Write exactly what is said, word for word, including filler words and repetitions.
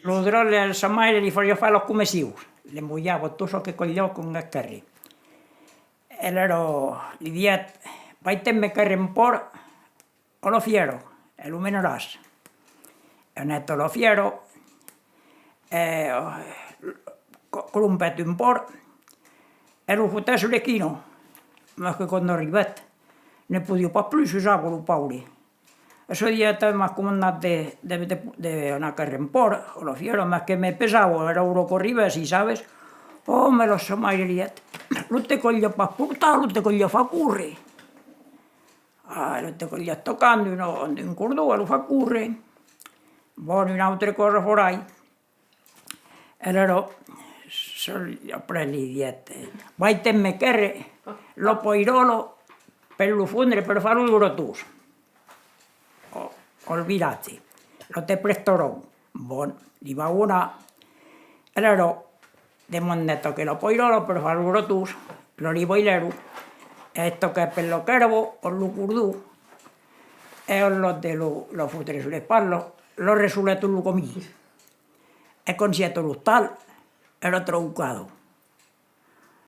Lo dròlle, sa maire li fasiá far las comissions, l'envoiava tot çò que caliá coma quèrre. E alèra li dièt: «Vai-te'n me quèrre un pòrc a la fièra, e lo menaràs.» E anèt a la fièra, e co-, crompèt un pòrc, e lo fotèt sus l'esquina. Mas que quand arribèt, ne podiá pas plus, s'usava, lo paure. E se dièt: «M'as comandat de, de, de, de anar quèrre un pòrc a la fièra, mas que me pesava, èra ora qu'arribèssi, sabes?» «Ò, mas la sa maire li dièt: lo te caliá pas portar, lo te caliá far córrer.» Ah, lo te caliá tocar d'un, d'un cordon e lo far córrer. «Bon, una autra causa farai.» E alèra, se, après li dièt: «Vai-te'n me quèrre la pairòla per lo fondre, per far lo gratós, al, al vilatge. La te prestaràn.» Bon, li vau anar. E alèra demandèt aquela pairòla per far lo gratós, la li bailèron, e toquèt per la quèrva, amb lo cordon, e al lòc de lo, la fotre sus l'espatla, la ressolèt tot lo camin. E quand sièt a l'ostal, èra traucada.